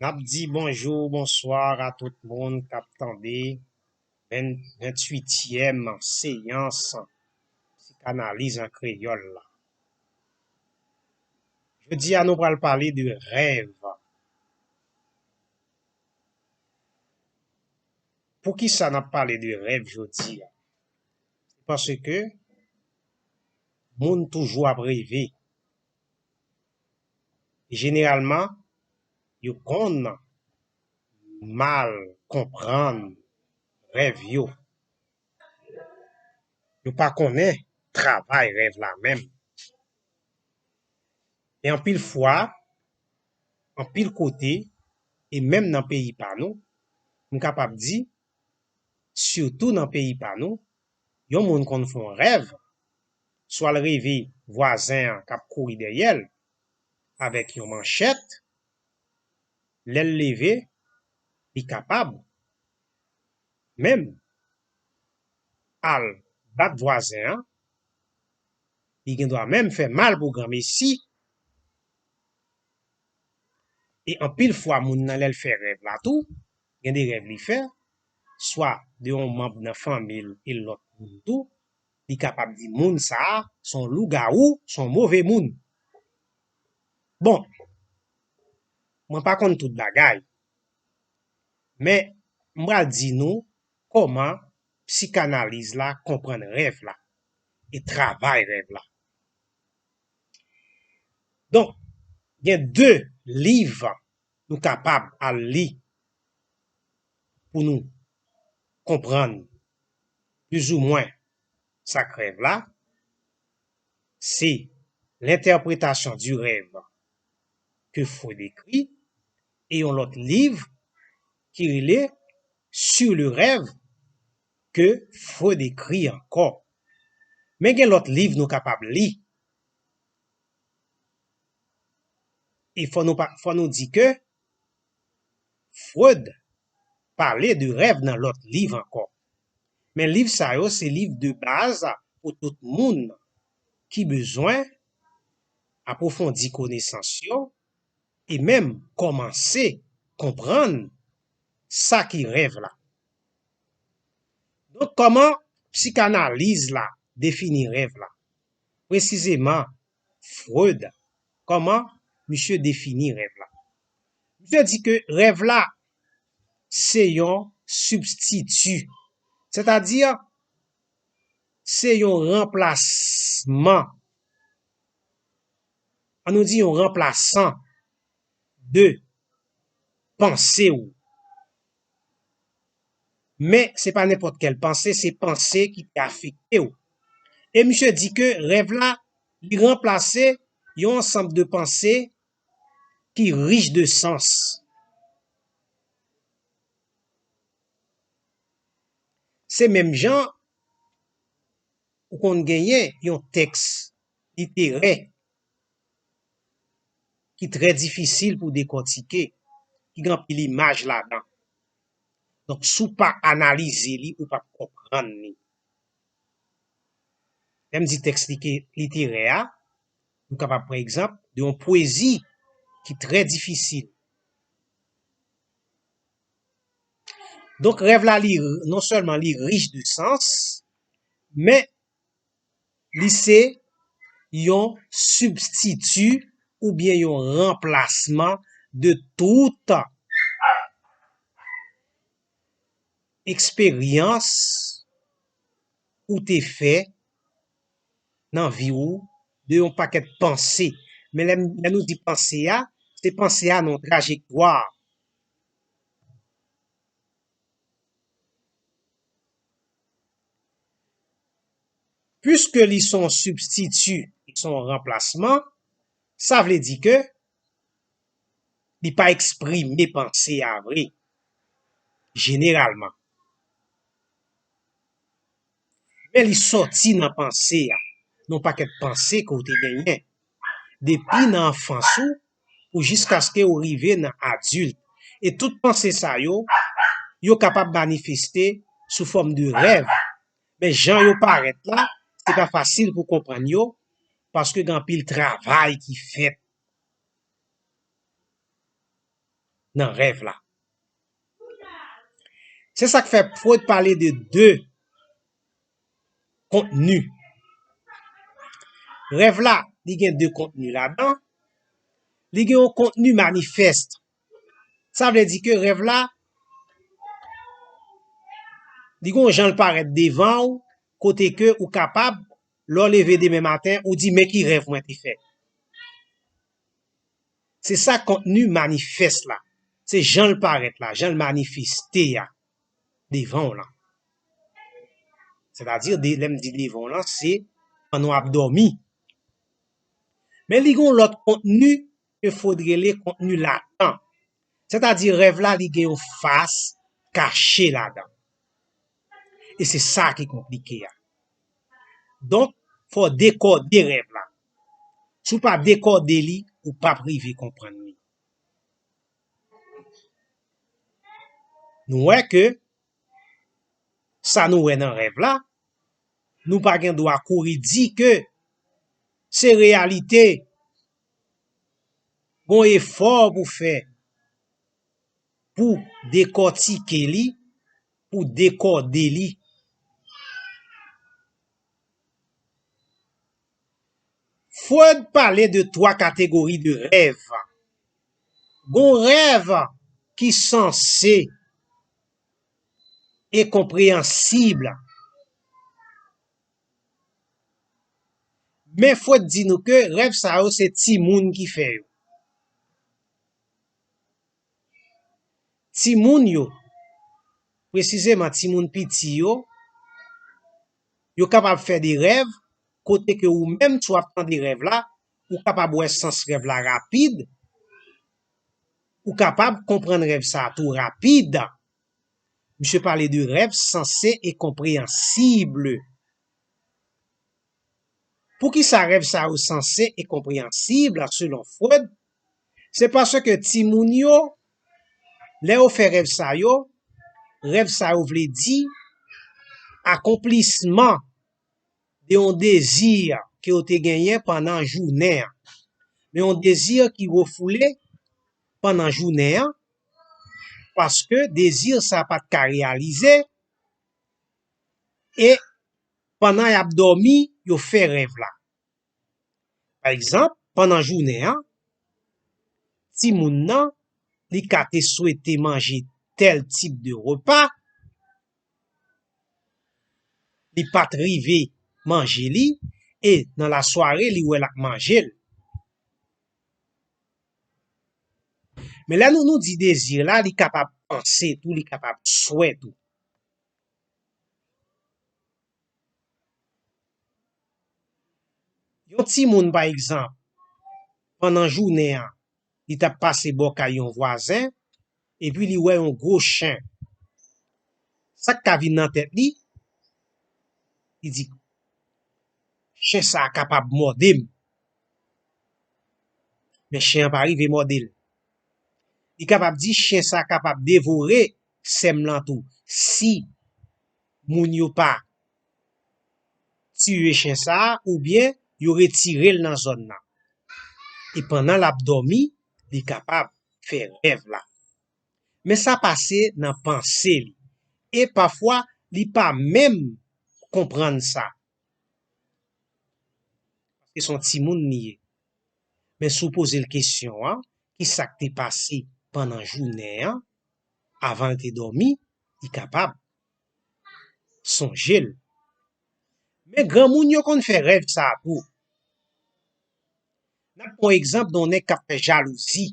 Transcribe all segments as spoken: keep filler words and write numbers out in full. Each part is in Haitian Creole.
N ap di bonjou, bonswa a tout moun k ap tande venn-, venntuityèm seyans sikanaliz an kreyòl la. Jodi a, nou pral pale de rèv. Poukisa n ap pale de rèv jodi a? Se paske moun toujou ap reve. Jeneralman, yo konn mal konprann rèv yo. Yo pa konnen travay rèv la menm. E anpil fwa, anpil kote, e menm nan peyi pa nou, m kapab di, sitou nan peyi pa nou, yon moun konn fè yon rèv, swa l reve vwazen an k ap kouri dèyè l avèk yon manchèt, lè l leve, li kapab menm al bat vwazen an, li gen dwa menm fè mal pou granmesi. E anpil fwa, moun nan, lè l fè rèv la tou, gen de rèv li fè, swa de yon manm nan fanmi l e lòt moun tou, li kapab di moun sa a se yon lougawou, se yon move moun. Bon, mwen pa konn tout bagay, men m pral di nou kòman sikanaliz la konprann rèv la e travay rèv la. Donk, gen de liv nou kapab al li pou nou konprann plizoumwen sa k rèv la. Se L'interprétation du rêve que Freud écrit e yon lòt liv ki rele Sur le rêve que Freud écrit ankò. Men gen lòt liv nou kapab li. E fò nou pa, fò nou di ke Freud pale de rèv nan lòt liv ankò. Men liv sa yo se liv de baz pou tout moun ki bezwen apwofondi konesans yo e menm kòmanse konprann sa ki rèv la. Donk, kòman sikanaliz la defini rèv la? Presizeman, Freud, kòman misye defini rèv la? Misye di ke rèv la se yon sibstiti, sètadi se yon ranplasman, ann nou di yon ranplasan de panse w. Men, se pa nenpòt kèl panse, se panse ki te afekte w. E misye di ke rèv la, li ranplase yon ansanm de panse ki rich de sans. Se menm jan ou konn genyen yon tèks literè ki trè difisil pou dekòtike, ki gen anpil imaj ladan. Donk, si w pa analize li, ou p ap konprann li. Lè m di tèks literè a, nou kapab pran egzanp de yon pwezi ki trè difisil. Donk, rèv la, li, non sèlman li rich de sans, men li se yon sibstiti oubyen yon ranplasman de tout eksperyans ou te fè nan vi w, de yon pakèt panse. Men lè, lè nou di panse a, se panse a nan yon trajektwa. Piske li se yon sibstiti, li se yon ranplasman, sa vle di ke li pa eksprime panse a vre, jeneralman. Men li sòti nan panse a, nan yon pakèt panse ke w te genyen depi nan anfans ou, pou jiskaske w rive nan adilt. E tout panse sa yo, yo kapab manifeste sou fòm de rèv. Men jan yo parèt la, se pa fasil pou konprann yo, paske gen anpil travay ki fèt. nan rèv la. Se sa k fè Freud pale de de kontni. Rèv la, li gen de kontni ladan. Li gen yon kontni manifès. Sa vle di ke rèv la, li gen yon jan l parèt devan w, kote ke ou kapab, lè w leve demen maten, ou di, "Men ki rèv mwen te fè." Se sa kontni manifès la. Se jan l parèt la, jan l manifeste a devan w lan. Sètadi, de, lè m di devan w lan, se pandan w ap dòmi. Men li gen yon lòt kontni ke Freud rele kontni latan. Sètadi, rèv la, li gen yon fas kache ladan. E se sa ki konplike a. Donk, fò w dekòde rèv la. Si w pa dekòde li, ou p ap rive konprann li. Nou wè ke sa nou wè nan rèv la, nou pa gen dwa kouri di ke se reyalite. Gon efò pou fè pou dekòtike li, pou dekòde li. Freud pale de twa kategori de rèv. Gon rèv ki sanse e konpreyansib. Men Freud di nou ke rèv sa yo se timoun ki fè yo. Timoun yo, presizeman timoun piti yo, yo kapab fè de rèv kote ke ou menm, si w ap tande rèv la, ou kapab wè sans rèv la rapid, ou kapab konprann rèv sa a tou rapid. Misye pale de rèv sanse e konpreyansib. Poukisa rèv sa yo sanse e konpreyansib, selon Freud? Se paske timoun yo, lè yo fè rèv sa yo, rèv sa yo vle di akonplisman de yon dezi ke yo te genyen pandan jounen an. Men yon dezi ki refoule pandan jounen an, paske dezi sa pa t ka reyalize, e pandan y ap dòmi, yo fè rèv la. Pa egzanp, pandan jounen an, timoun nan, li ka te swete manje tèl tip de repa, li pa t rive manje li, e nan lasware, li wè l ap manje l. Men lè nou, nou di dezi la, li kapab panse tou, li kapab swè tou. Yon timoun, pa egzanp, pandan jounen an, li t ap pase bò kay yon vwazen, epi li wè yon gwo chen. Sa k ka vin nan tèt li? Li di, "Chen sa a kapab mòde m." Men chen an pa rive mòde l. Li kapab di, "Chen sa a kapab devore sè m lan tou." Si moun yo pa tiye chen sa a, oubyen yo retire l nan zòn nan. E pandan l ap dòmi, li kapab fè rèv la. Men sa pase nan panse li. E pafwa, li pa menm konprann sa. Paske se yon timoun li ye. Men si w poze l kesyon an, ki sa k te pase pandan jounen an, avan l te dòmi, li kapab sonje l. Men granmoun yo konn fè rèv sa a tou. N ap pran yon egzanp de yon nèg k ap fè jalouzi.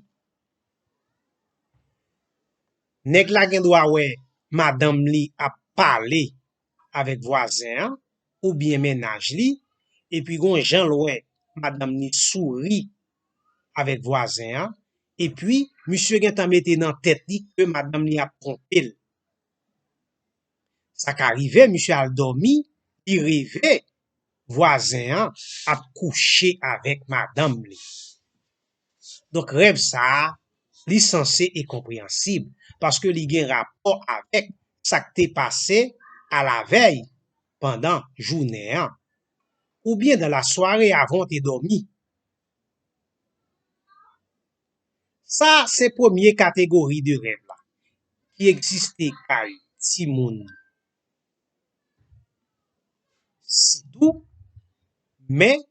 Nèg la gen dwa wè madanm li ap pale avèk vwazen an oubyen mennaj li, epi gon jan l wè madanm li souri avèk vwazen an, epi misye gentan mete nan tèt li ke madanm li ap twonpe l. Sa ka rive, misye al dòmi, li reve vwazen an ap kouche avèk madanm li. Donk, rèv sa a, li sanse e konpreyansib, paske li gen rapò avèk sa k te pase alavèy pandan jounen an, oubyen dan lasware avan w te dòmi. Sa se premye kategori de rèv la ki egziste kay timoun sitou, men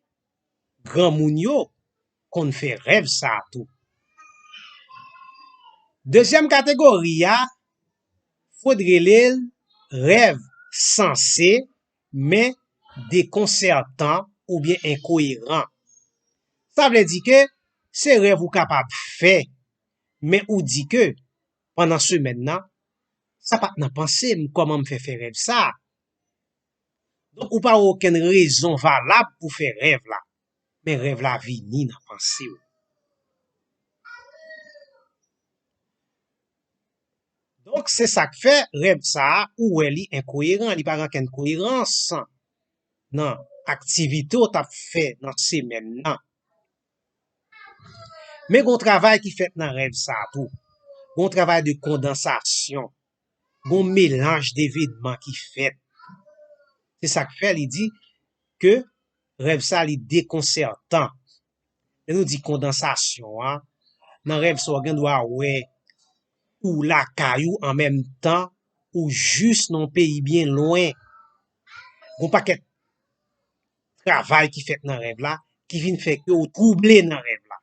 granmoun yo konn fè rèv sa a tou. Dezyèm kategori a, fò w rele l rèv sanse, men dekonsètan oubyen enkoyeran. Sa vle di ke se rèv ou kapab fè, men ou di ke pandan semèn nan, sa pa t nan panse m kòman m fè fè rèv sa a. Donk, ou pa wè okenn rezon valab pou fè rèv la, men rèv la vini nan panse w. Donk, se sa k fè rèv sa a, ou wè li enkoyeran, li pa gen okenn koyerans nan aktivite w t ap fè nan semèn nan. Men gon travay ki fèt nan rèv sa a tou. Gon travay de kondansasyon. Gon melanj devenman ki fèt. Se sa k fè li di ke rèv sa li dekonsètan. Lè nou di kondansasyon an, nan rèv sa w gen dwa wè ou lakay ou an menm tan ou jis nan yon peyi byen lwen. Gon pakèt travay ki fèt nan rèv la ki vin fè ke ou twouble nan rèv la.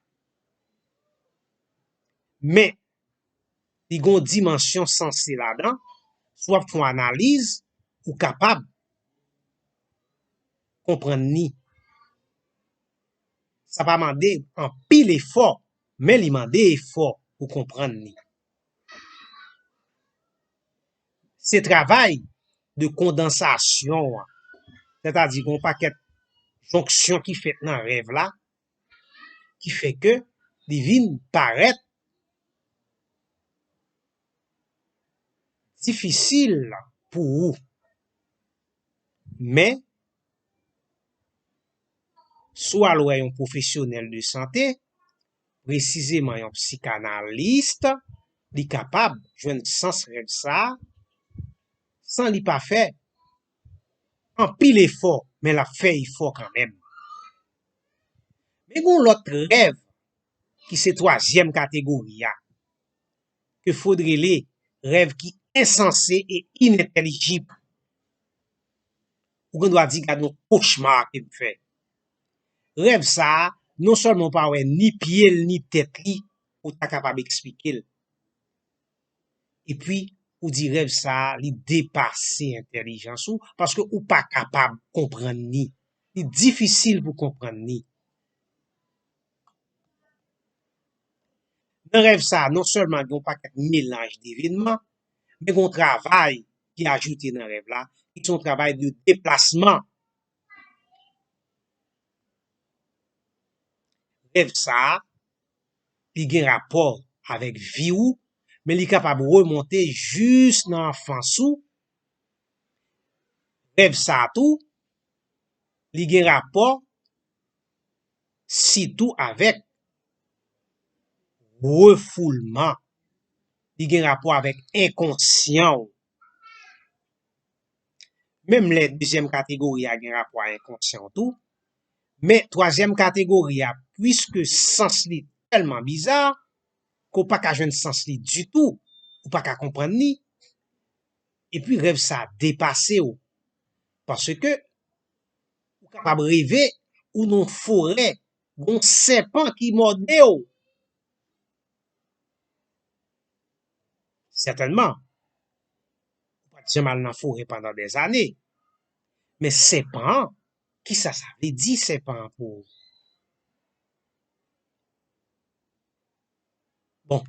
Men, li gon dimansyon sanse ladan, si w ap fè yon analiz, ou kapab konprann li. Sa pa mande anpil efò, men li mande efò pou konprann li. Se travay de kondansasyon an. Sètadi gen yon pakèt jonksyon ki fèt nan rèv la, ki fè ke li vin parèt difisil pou ou. Men, si w al wè yon pwofesyonèl de sante, presizeman yon psikanalis, li kapab jwenn sans rèv sa a san li pa fè anpil efò, men l ap fè efò kanmenm. Men gen yon lòt rèv ki se twazyèm kategori a, ke fò w rele rèv ki ensanse e inentèlijib. Ou gen dwa di, "Gad yon kochma ke m fè." Rèv sa a, non sèlman w pa wè ni pye l ni tèt li, ou ta kapab eksplike l. Epi, ou di rèv sa a, li depase entèlijans ou, paske ou pa kapab konprann li. Li difisil pou konprann li. Nan rèv sa a, non sèlman gen yon pakèt melanj devenman, men gen yon travay ki ajoute nan rèv la, ki se yon travay de deplasman. Rèv sa a, li gen rapò avèk vi w, men li kapab remonte jis nan anfans ou. Rèv sa a tou, li gen rapò sitou avèk refoulman. Li gen rapò avèk enkonsyan w. Menm lè dezyèm kategori a gen rapò a enkonsyan w tou, men twazyèm kategori a, piske sans li tèlman biza, ke w pa ka jwenn sans li ditou, ou pa ka konprann li, epi rèv sa a depase w. Paske ou kapab reve ou nan yon forè, gon sèpan ki mòde w. Sètènman, ou pa t janm al nan forè pandan dèzane. Men sèpan an, kisa sa vle di sèpan an pou ou? Bon,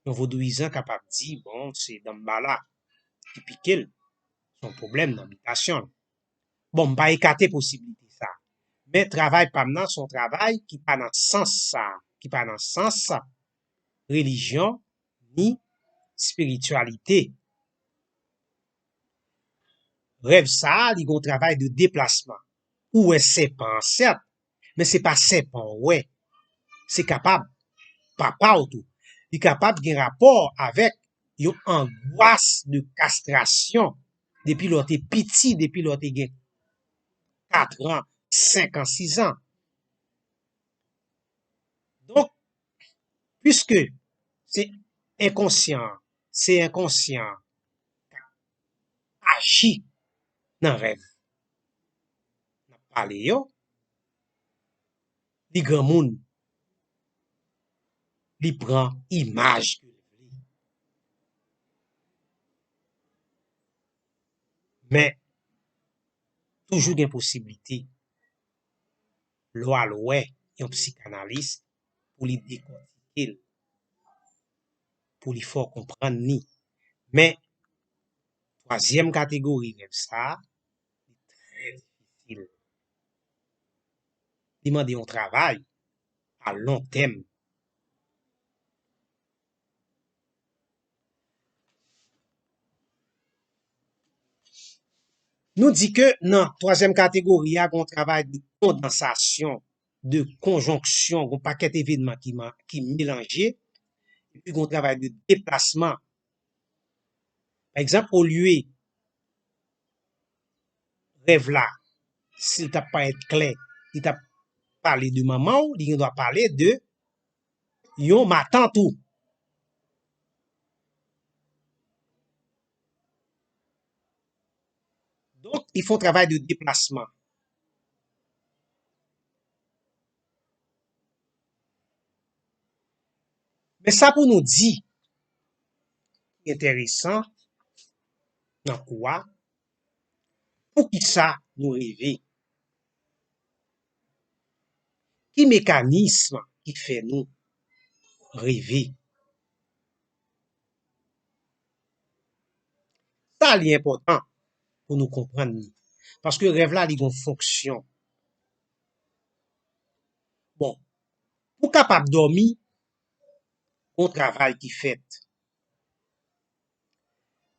yon vodouyizan kapab di, bon, se danmbala ki pike l, se yon pwoblèm nan bitasyon l. Bon, m pa ekate posiblite sa. Men travay pa m nan se yon travay ki pa nan sans sa, ki pa nan sans relijyon ni espirityalite. Rèv sa a, li gen yon travay de deplasman. Ou wè sèpan an, sèt, men se pa sèpan w wè. Se kapab papa w tou. Li kapab gen rapò avèk yon angwas de kastrasyon depi lè w te piti, depi lè w te gen kat an, senk an, sis an. Donk, Piske se enkonsyan an, se enkonsyan an k ap aji nan rèv n ap pale yo, li granmoun, li pran imaj ke l vle. Men, toujou gen posiblite lè w al wè yon psikanalis pou li dekòtike l, pou li fè w konprann li. Men, twazyèm kategori rèv sa a, li trè difisil. Li mande yon travay a lon tèm. Nou di ke nan twazyèm kategori a, gen yon travay de kondansasyon, de konjonksyon, gen yon pakèt evenman ki, ki melanje, epi gen yon travay de deplasman. Pa egzanp, olye rèv la, si l t ap parèt klè, li t ap pale de manman w, li gen dwa pale de yon matant ou. Donk, li fè yon travay de deplasman. Men sa pou nou di ki enteresan nan kou a, poukisa nou reve? Ki mekanism ki fè nou reve? Sa li enpòtan pou nou konprann li. Paske rèv la, li gen yon fonksyon. Bon, pou kapab dòmi, gen yon travay ki fèt.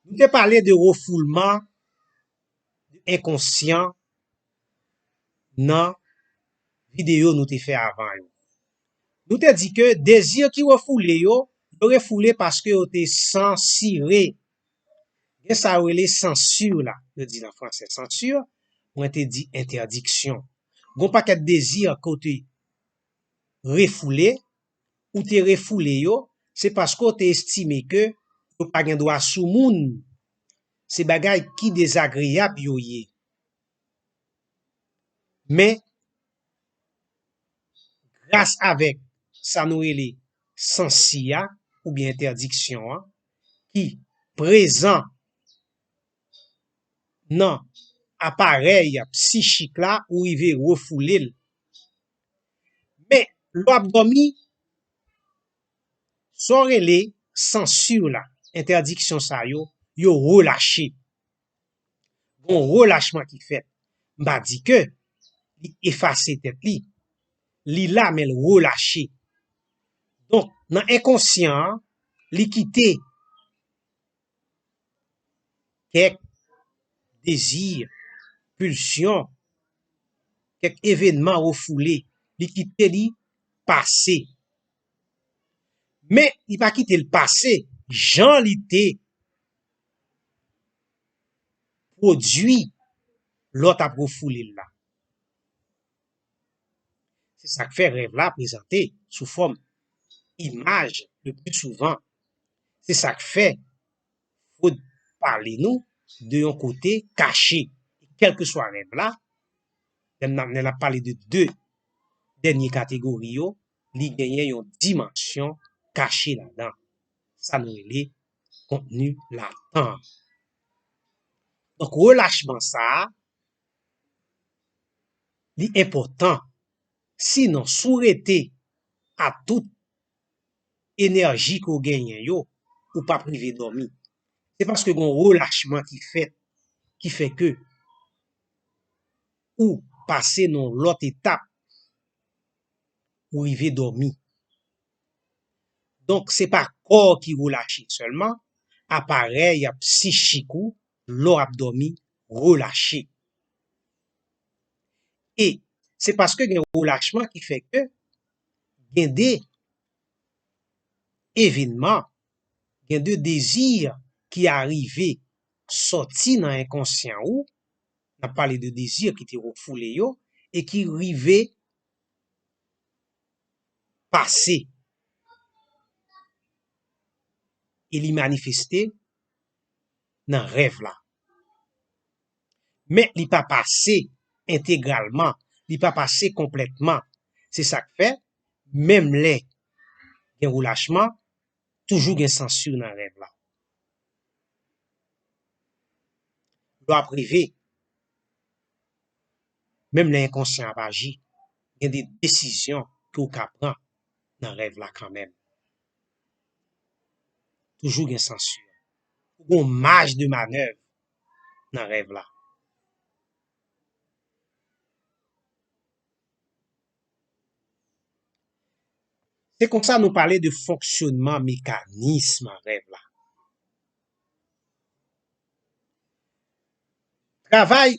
Nou te pale de refoulman enkonsyan nan videyo nou te fè avan yo. Nou te di ke dezi ki refoule yo, yo refoule paske yo te sansire. Gen sa yo rele sansi la, yo di l an fransè sansi, mwen te di entèdiksyon. Gon pakèt dezi ke w te refoule, ou te refoule yo, se paske w te estime ke yo pa gen dwa sou moun. Se bagay ki dezagreyab yo ye. Men, gras avèk sa nou rele sansi a, oubyen entèdiksyon an, ki prezan nan aparèy psichik la, ou rive refoule l. Men, lè w ap dòmi, sa w rele sansi la, entèdiksyon sa yo, yo relache. Gon relachman ki fèt. M pa di ke li efase tèt li. Li la, men l relache. Donk, nan enkonsyan an, li kite kèk dezi, pilsyon, kèk evenman refoule, li kite li pase. Men, li pa kite l pase jan li te pwodui lè w t ap refoule l la. Se sa k fè rèv la prezante sou fòm imaj le pli souvan. Se sa k fè Freud pale nou de yon kote kache. Kèlkeswa rèv la, lè n ap, lè n ap pale de de dènye kategori yo, li genyen yon dimansyon kache ladan. Sa nou rele kontni latan. Donk, relachman sa a, li enpòtan. Sinon, si w rete a tout enèji ke w genyen yo, ou p ap rive dòmi. Se paske gen yon relachman ki fèt, ki fè ke ou pase nan yon lòt etap, ou rive dòmi. Donk, se pa kò ki relache sèlman, aparèy psichik ou, lè w ap dòmi, relache. E se paske gen relachman ki fè ke gen de evenman, gen de dezi ki arive sòti nan enkonsyan ou, n ap pale de dezi ki te refoule yo, e ki rive pase. e li manifeste nan rèv la. Men li pa pase entegralman, li pa pase konplètman. Se sa k fè, menm lè gen relachman, toujou gen sansi nan rèv la. Lè w ap reve, menm lè enkonsyan ap aji, gen de desizyon ke w ka pran nan rèv la kanmenm. Toujou gen sansi. Ou gen yon maj de manèv nan rèv la. Se konsa nou pale de fonksyonman mekanism rèv la. Travay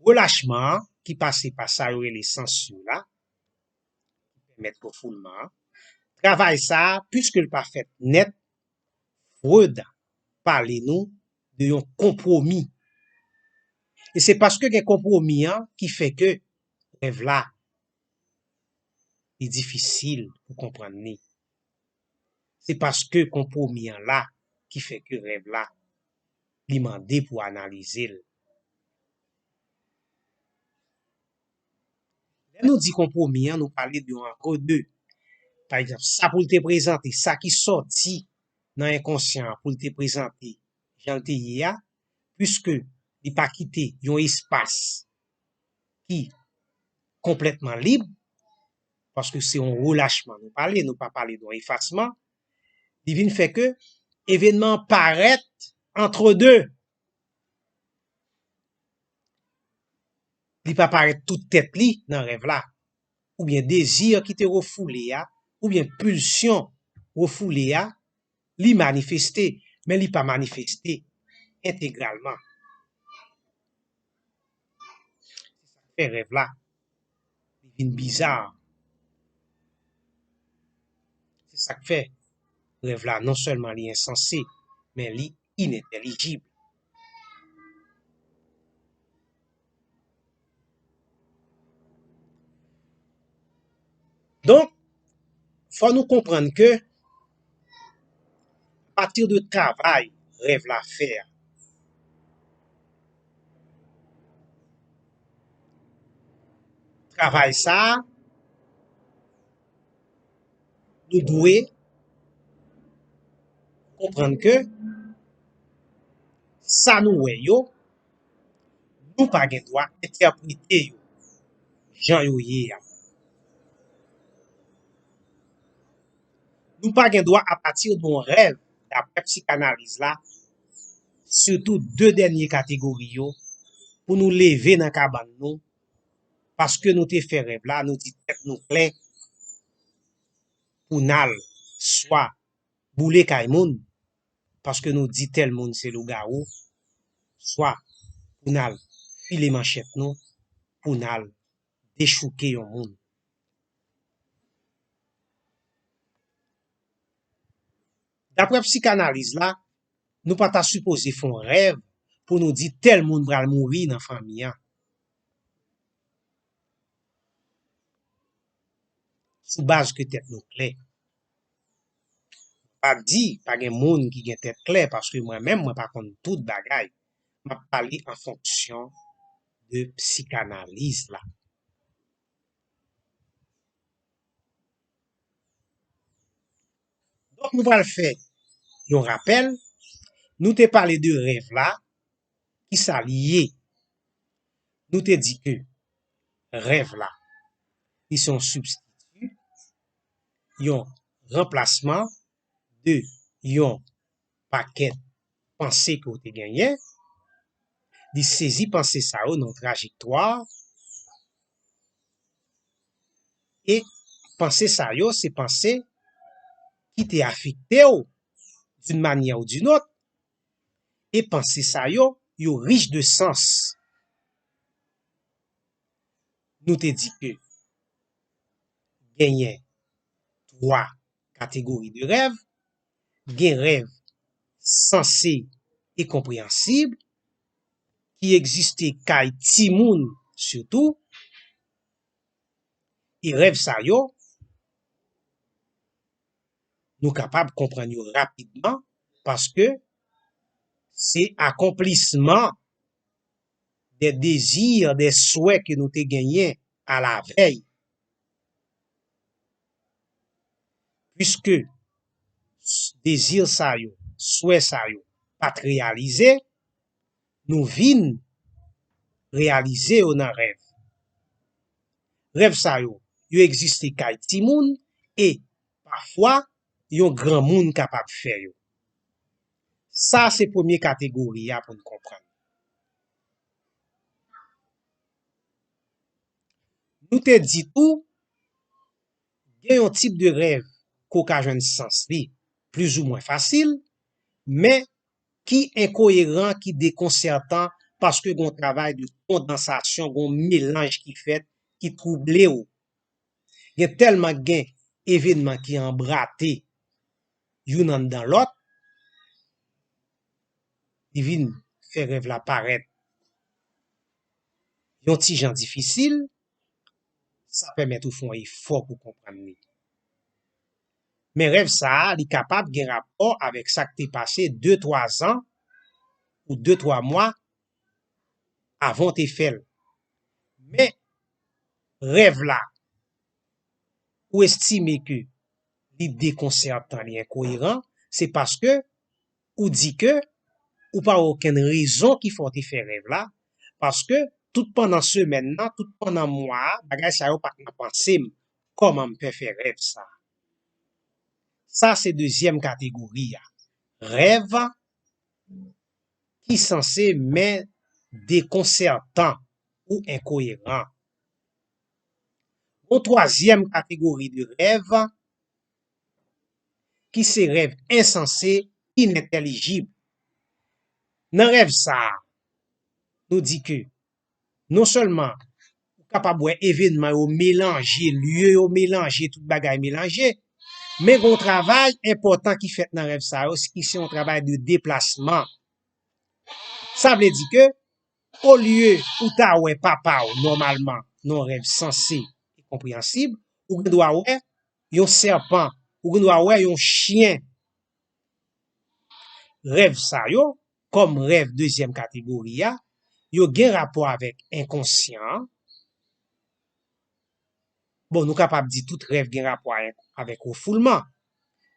relachman an ki pase pa sa yo rele sansi la, ki pèmèt refoulman an, travay sa a, piske l pa fèt nèt, Freud pale nou de yon konpwomi. E se paske gen konpwomi an ki fè ke rèv la li difisil pou konprann li. Se paske konpwomi an la ki fè ke rèv la li mande pou analize l. Lè nou di konpwomi an, nou pale de yon antre de. Pa egzanp, sa pou l te prezante, sa ki sòti nan enkonsyan an pou l te prezante jan l te ye a, piske li pa kite yon espas ki konplètman lib, paske se yon relachman nou pale, nou pa pale de yon efasman, li vin fè ke evènman an parèt antre de. Li pa parèt tout tèt li nan rèv la, oubyen dezi ki te refoule a, oubyen pilsyon refoule a, li manifeste, men li pa manifeste entegralman. Se sa k fè rèv la li vin biza. Se sa k fè rèv la non sèlman li ensanse, men li inentèlijib. Donk, fò nou konprann ke apati de travay rèv la fè a, travay sa a, nou dwe konprann ke sa nou wè yo, nou pa gen dwa entèprete yo jan yo ye a. Nou pa gen dwa, apati de yon rèv, daprè psikanaliz la, sitou de dènye kategori yo, pou nou leve nan kabann nou, paske nou te fè rèv la, nou di tèt nou klè pou n al swa boule kay moun, paske nou di tèl moun se lougawou, swa pou n al file manchèt nou, pou n al dechouke yon moun. Daprè psikanaliz la, nou pa ta sipoze fè yon rèv pou nou di tèl moun pral mouri nan fanmi an. Sou baz ke tèt nou klè. M pa di pa gen moun ki gen tèt klè, paske mwen menm, mwen pa konn tout bagay. M ap pale an fonksyon de psikanaliz la. Donk, nou pral fè yon rapèl. Nou te pale de rèv la, kisa li ye? Nou te di ke rèv la, li se yon sibstiti, yon ranplasman de yon pakèt panse ke w te genyen. Li sezi panse sa yo nan yon trajektwa. E panse sa yo, se panse ki te afekte w d'une manière ou d'une autre. E panse sa yo, yo rich de sans. Nou te di ke genyen twa kategori de rèv. Gen rèv sanse e konpreyansib ki egziste kay timoun sitou. E rèv sa yo, Nou kapab konprann yo rapidman paske se akonplisman de dezi, de swè ke nou te genyen alavèy. Piske dezi sa yo, swè sa yo pa t reyalize, nou vin reyalize yo nan rèv. Rèv sa yo, yo egziste kay timoun e pafwa yon granmoun kapab fè yo. Sa se premye kategori a pou n konprann. Nou te di tou, gen yon tip de rèv ke w ka jwenn sans li plizoumwen fasil, men ki enkoyeran, ki dekonsètan, paske gen yon travay de kondansasyon, gen yon melanj ki fèt, ki twouble w. Gen tèlman gen evènman ki anbrate youn anndan lòt, li vin fè rèv la parèt yon ti jan difisil, sa pèmèt ou fè yon efò pou konprann li. Men rèv sa a, li kapab gen rapò avèk sa k te pase de, twa zan ou de, twa mwa avan w te fè l. Men rèv la, ou estime ke li dekonsètan, li enkoyeran, se paske ou di ke ou pa wè okenn rezon ki fè w te fè rèv la, paske tout pandan semèn nan, tout pandan mwa a, bagay sa yo pa t nan panse m. Kòman m fè fè rèv sa? Sa se dezyèm kategori a. Rèv ki sanse men dekonsètan ou enkoyeran. Yon twazyèm kategori de rèv ki se rèv ensanse, inentèlijib. Nan rèv sa a, nou di ke non sèlman ou kapab wè evènman yo melanje, lye yo melanje, tout bagay melanje, men gen yon travay enpòtan ki fèt nan rèv sa yo, ki se yon travay de deplasman. Sa vle di ke, olye ou ta wè papa w nòmalman nan yon rèv sanse e konpreyansib, ou gen dwa wè yon sèpan, ou gen dwa wè yon chen. Rèv sa yo, kòm rèv dezyèm kategori a, yo gen rapò avèk enkonsyan an. Bon, nou kapab di tout rèv gen rapò a, avèk refoulman,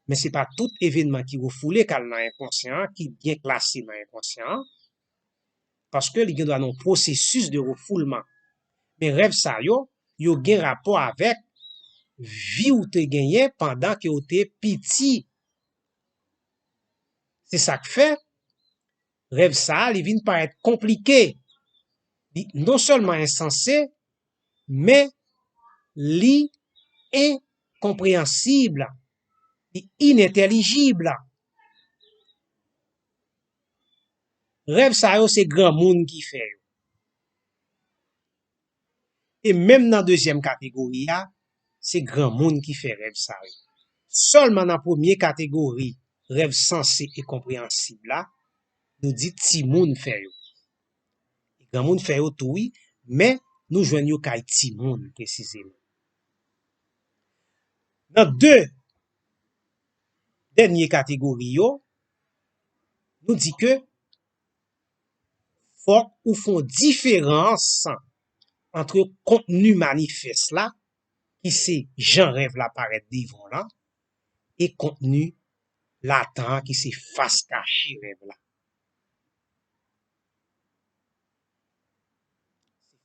men se pa tout evènman ki refoule k al nan enkonsyan an ki byen klase nan enkonsyan an, paske li gen dwa nan yon pwosesis de refoulman. Men rèv sa yo, yo gen rapò avèk vi w te genyen pandan ke w te piti. Se sa k fè, rèv sa a, li vin parèt konplike. Li non sèlman ensanse, men li enkonpreyansib, li inentèlijib. Rèv sa yo, se granmoun ki fè yo. E menm nan dezyèm kategori a, se granmoun ki fè rèv sa yo. Sèlman nan premye kategori, rèv sanse e konpreyansib la, nou di timoun fè yo. Granmoun fè yo tou, wi, men nou jwenn yo kay timoun presizeman. Nan de dènye kategori yo, nou di ke fòk ou fè yon diferans ant kontni manifès la, ki se jan rèv la parèt devan w lan, e kontni latan an, ki se fas kache rèv la. Se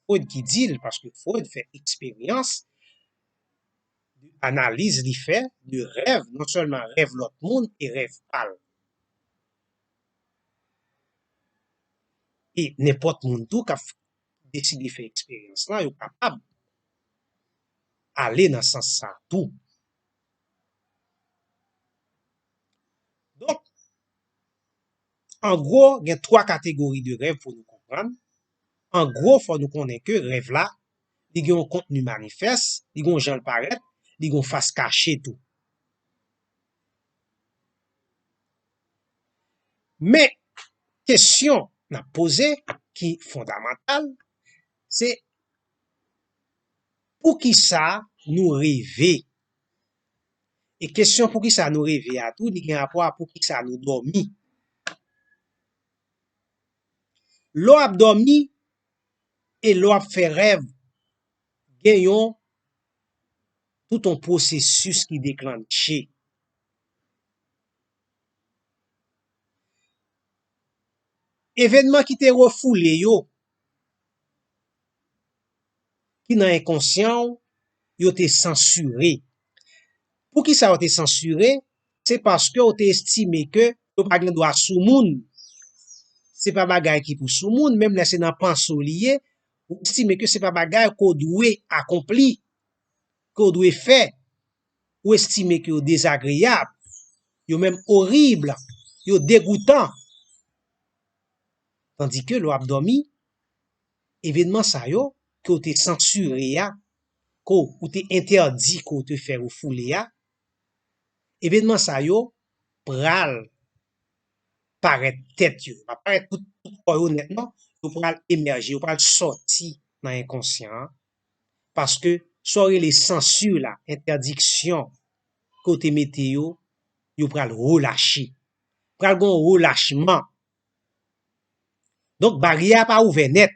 Freud ki di l, paske Freud fè eksperyans, analiz li fè de rèv, non sèlman rèv lòt moun e rèv pa l. E nenpòt moun tou k ap deside fè eksperyans lan, yo kapab ale nan sans sa tou. Donk, an gwo, gen twa kategori de rèv pou nou konprann. An gwo, fò nou konnen ke rèv la, li gen yon kontni manifès, li gen yon jan l parèt, li gen yon fas kache tou. Men, kesyon n ap poze, ki fondamantal, se poukisa nou reve? E kesyon poukisa nou reve a tou, li gen rapò a poukisa nou dòmi. Lè w ap dòmi e lè w ap fè rèv, gen yon, tout yon pwosesis ki deklanche. Evènman ki te refoule yo, ki nan enkonsyan w, yo te sansire. Poukisa yo te sansire? Se paske w te estime ke yo pa gen dwa sou moun. Se pa bagay ki pou sou moun, menm lè se nan panse w li ye, ou estime ke se pa bagay ke w dwe akonpli, ke w dwe fè. Ou estime ke yo dezagreyab, yo menm orib, yo degoutan. Tandike lè w ap dòmi, evènman sa yo ke w te sansire a, ke w te entèdi, ke w te fè refoule a, evènman sa yo pral parèt tèt yo. Yo pa parèt tout, tout kò yo nèt, non. Yo pral emèje, yo pral sòti nan enkonsyan an. Paske sa w rele sansi la, entèdiksyon ke w te mete yo, yo pral relache. Pral gen yon relachman. Donk, baryè a pa ouvè nèt,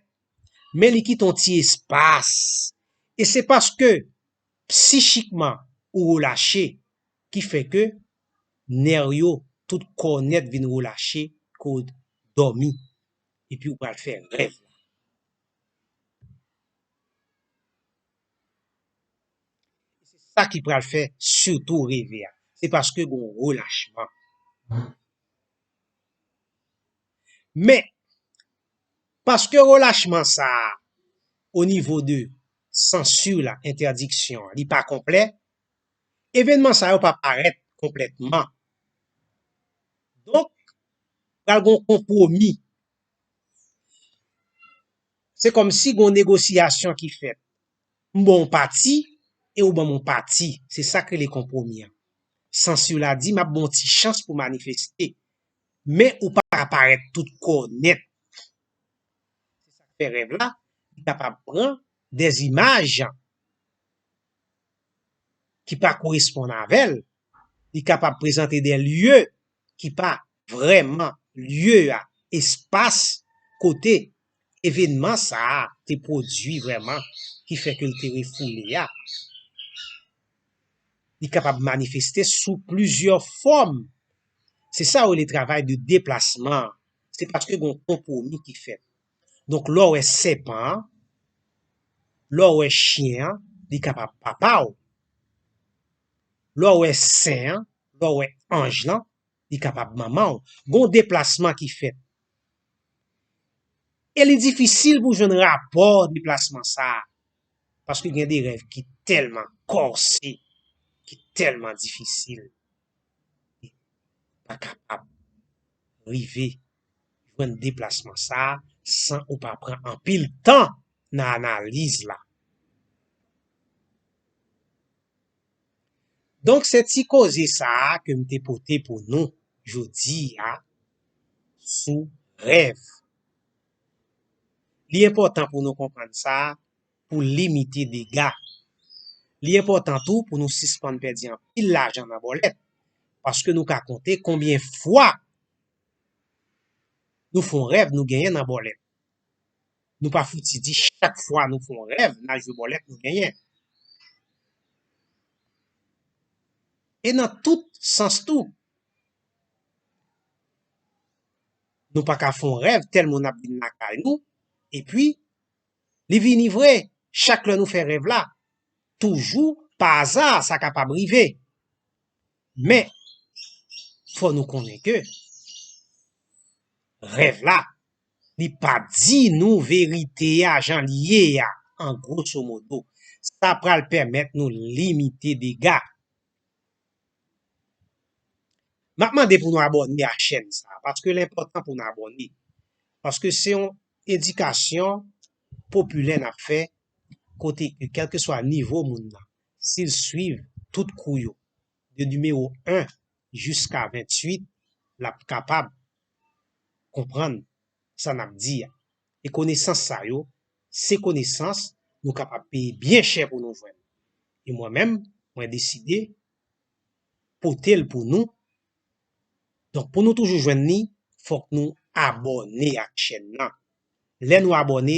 men li kite yon ti espas. E se paske psichikman ou relache ki fè ke nè yo, tout kò nèt vin relache, ke w dòmi, epi ou pral fè rèv. Se sa ki pral fè sitou reve a. Se paske gen yon relachman. Men, paske relachman sa a, o nivo de sansi la, entèdiksyon an, li pa konplè, evènman sa yo pa parèt konplètman. Donk, pral gen yon konpwomi. Se kòmsi gen yon negosyasyon ki fèt. M ba w yon pati e ou ban m yon pati. Se sa k rele konpwomi an. Sansi la di, m ap ba w yon ti chans pou w manifeste. Men ou pa ka parèt tout kò w nèt. Se sa k fè rèv la, li kapab pran dèzimaj ki pa koresponn avè l, li kapab prezante de lye ki pa vrèman lye a, espas kote evènman sa a te pwodui vrèman, ki fè ke l te refoule a. Li kapab manifeste sou plizyè fòm. Se sa yo rele travay de deplasman an. Se paske gen yon konpwomi ki fèt. Donk, lè w wè sèpan an, lè w wè chen an, li kapab papa w. Lè w wè sen an, lè w wè anj lan, li kapab manman w. Gen yon deplasman ki fèt. E li difisil pou w jwenn rapò deplasman sa a. Paske gen de rèv ki tèlman kòse, ki tèlman difisil, li pa kapab rive jwenn deplasman sa a san ou pa pran anpil tan nan analiz la. Donk, se ti koze sa a ke m te pote pou nou jodi a sou rèv. Li enpòtan pou nou konprann sa pou limite dega. Li enpòtan tou pou nou sispann pèdi anpil lajan nan bòlèt, paske nou ka konte konbyen fwa nou fè yon rèv nou genyen nan bòlèt. Nou pa fouti di chak fwa nou fè yon rèv, n al jwe bòlèt nou genyen. E nan tout sans tou. Nou pa ka fè yon rèv, tèl moun ap vin lakay nou, epi li vini vre, chak lè nou fè rèv la, toujou, pa aza, sa kapab rive. Men, fò nou konnen ke rèv la, li pa di nou verite a jan li ye a, an gwosomodo. Sa pral pèmèt nou limite dega. M ap mande pou nou abòne a chèn sa, paske l enpòtan pou nou abòne. Paske se yon edikasyon popilè n ap fè, kote ke kèlkeswa nivo moun nan, si l swiv tout kou yo, de nimewo en jiska venntuit, l ap kapab konprann sa n ap di a. E konesans sa yo, se konesans nou kapab peye byen chè pou nou jwenn. E mwen menm, mwen deside pote l pou nou. Donk, pou nou toujou jwenn li, fòk nou abòne ak chèn nan. Lè nou abòne,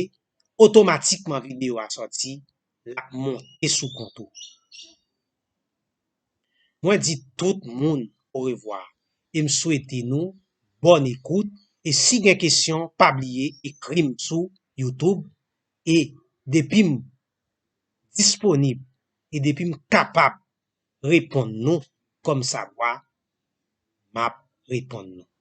otomatikman videyo a sòti, l ap monte sou kont ou. Mwen di tout moun orevwa e m swete nou bòn ekout. E si gen kesyon, pa bliye ekri m sou YouTube. E depi m disponib e depi m kapab reponn nou kòmsadwa, m ap reponn nou.